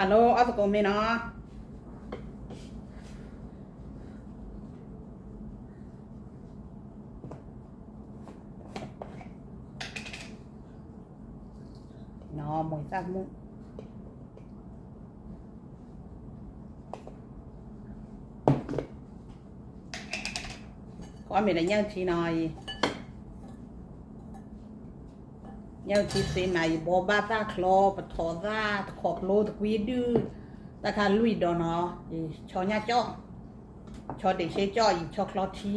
အီၣ်သကိးမ့ၤနီၤ. နီၤ မိၢ်သၣ်မုၣ် ကီမ့ၢ်ဒီးညၣ်ထံနီၤအံၤ, ညၣ်ထံသ့မးအံၤ ဘီဘၣ်သၣ်ချီ ပထီၣ်သၣ် တခီၣ်ဖျိတကွံဒုၣ်, တၢ်ခါလွံၢ်ဒီးနီၤ, ဆီညၣ်ကၠီၣ်, ဆီဒံးဆ့ကၠီၣ်အံၤ ဆီချီထံ တအီ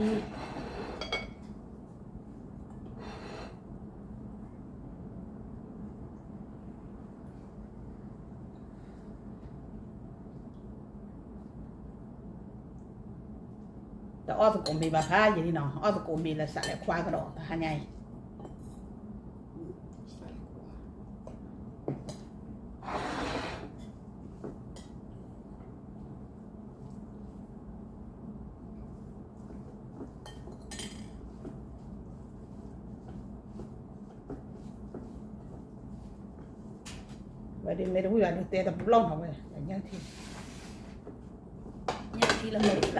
ၣ်သကိးမ့ၤဘၣ်ဖးယံာ်လံနီၤ, အီၣ်သကိးမ့ၤလၢစးလဲၤခွါကဒီးတဟါညါအံၤ. ဝဲဒ်မ့ၢ်တဝံၣ်ဘၣ်ဒုးတဲတဘျီနီၤဝဲ, ညၣ်ထံ, ညၣ်ထံလၢမိၢ်သၣ် လ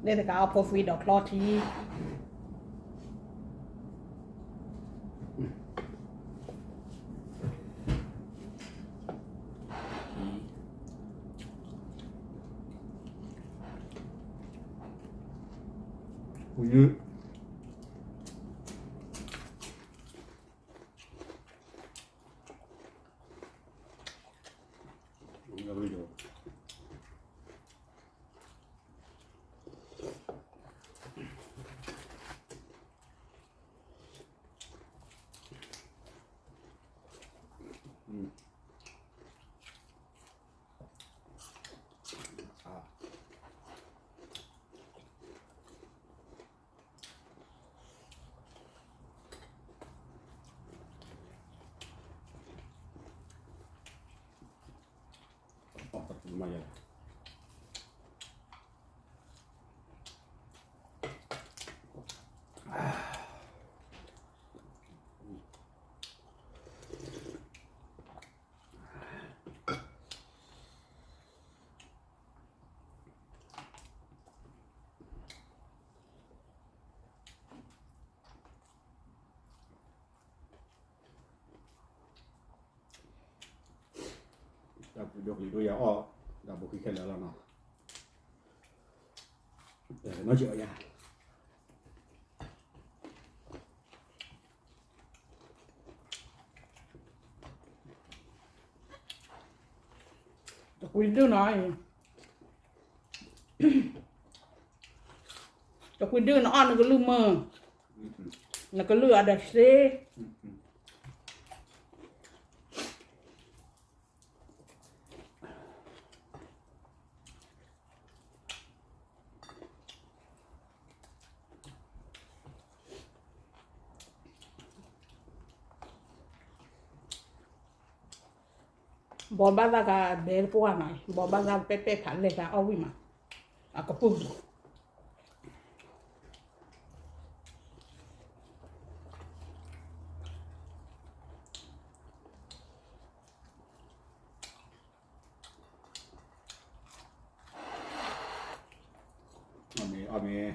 ၢတကးအီၣ်ဖိသွံဒီးချီထံ တၢ်ပူၤဒိၣ်ကလံၤဒိၣ်ယၤအီၣ်, တၢ်ပူၤဃံခဲလၢာ်လီၤနီၤ, တနီၤစံးအီၤယၤ, တကွံဒုၣ်နီၤ, တကွံဒုၣ်နအီၣ်နကလုၢ်မုၢ်, နကလုၢ်အီၤဒီးစ့ ဘီဘၣ်သၣ်ကဘဲတပှၢ်နီၤ, ဘီဘၣ်သၣ်ပဲပဲၣ်ဖးလဲၢ်သးအီၣ်ဝံၣ်မး, အကပုၢ် အီၣ်မ့ၤ အီၣ်မ့ၤ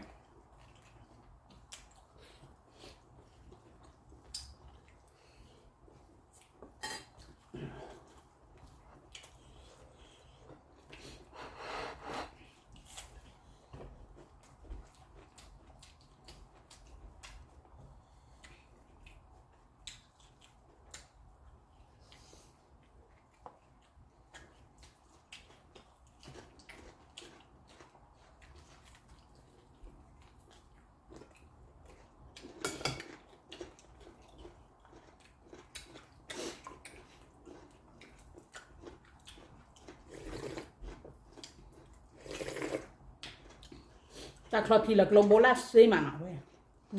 တၢ်ချီထံလၢကျိဘိလၢစ့မးနီၤဝဲ,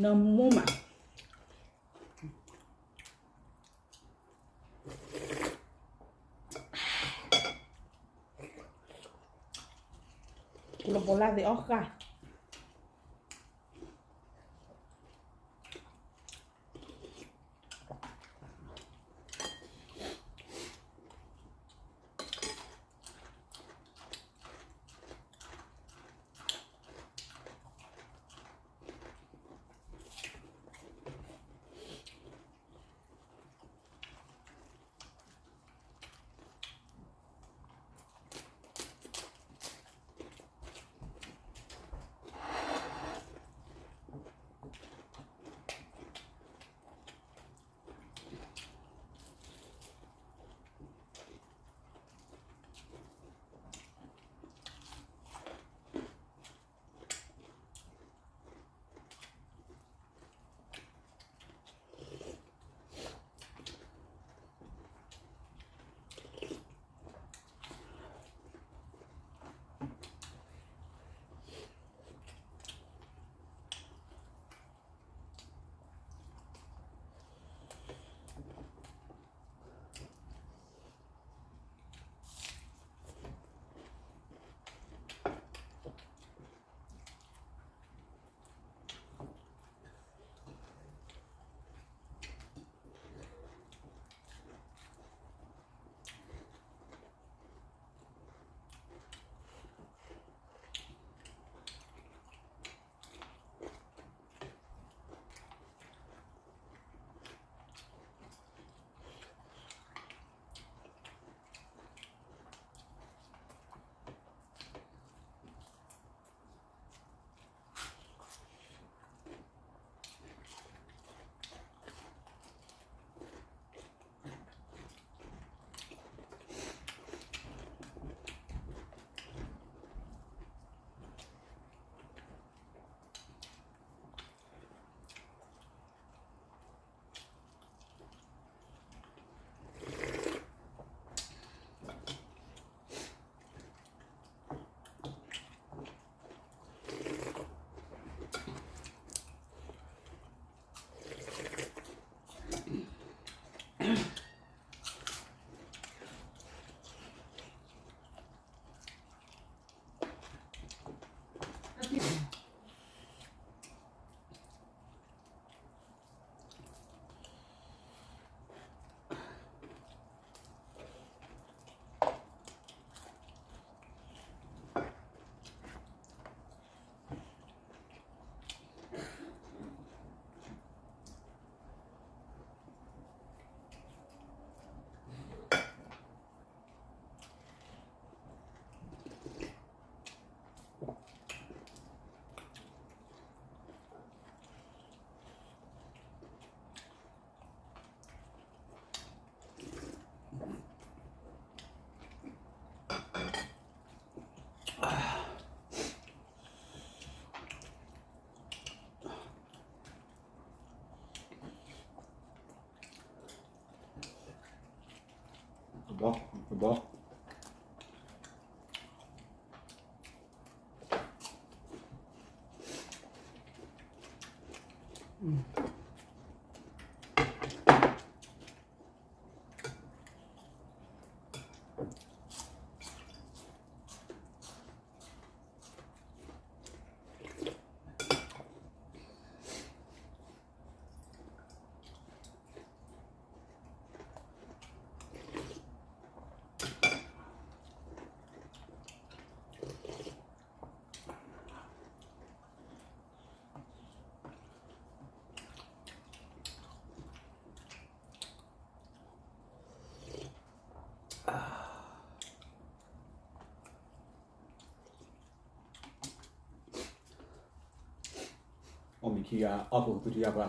နမူမး, လီၤဘီလၢသ့ၣ်အီၣ်ဃာ်. အီၣ်မ့ၤခံဂၤ အီၣ်ကိၣ်သူထံဂၤပှၤပှ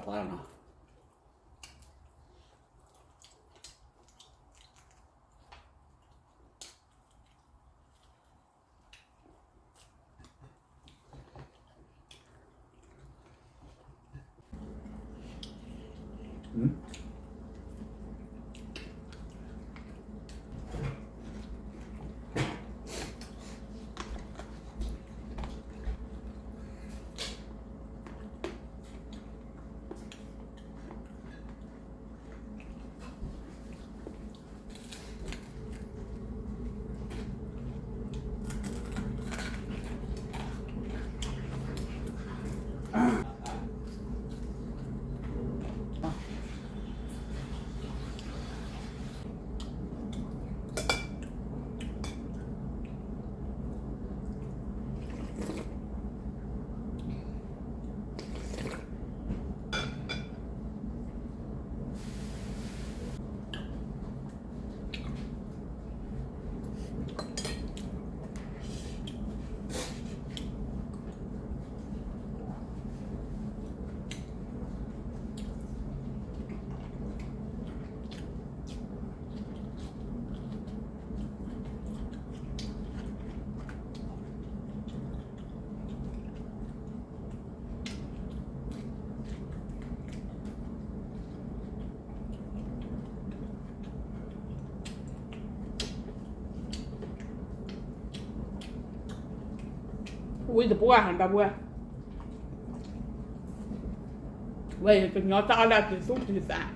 ၤနီၤ. ဝံသပှၢ်ဟးဒီပုၢ်ဝဲၢ်, ဝဲကညီတၢ်အီၣ်လၢအတုၤသူၣ်တုၤသး,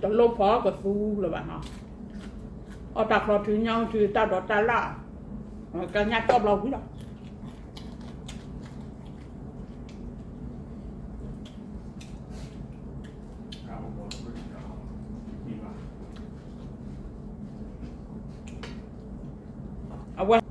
တလိၣ်ဖီကသူလၢၤဘၣ်နီၤ, အီၣ်တၢ်ချီထုညၣ်အုၣ်ထု တၢ်ဒိးတၢ်လၣ်, ကညၣ်တီၢ်ဘျီဝံၤလီၤ. အဝဲ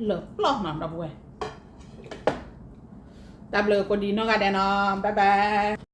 လၢပျီၢ်နီၤ ဒီပုၢ်ဝဲၢ်, တၢ်ဘျုးကိးဒံးနီၢ်ဂၤဒဲးနီၤ bye bye.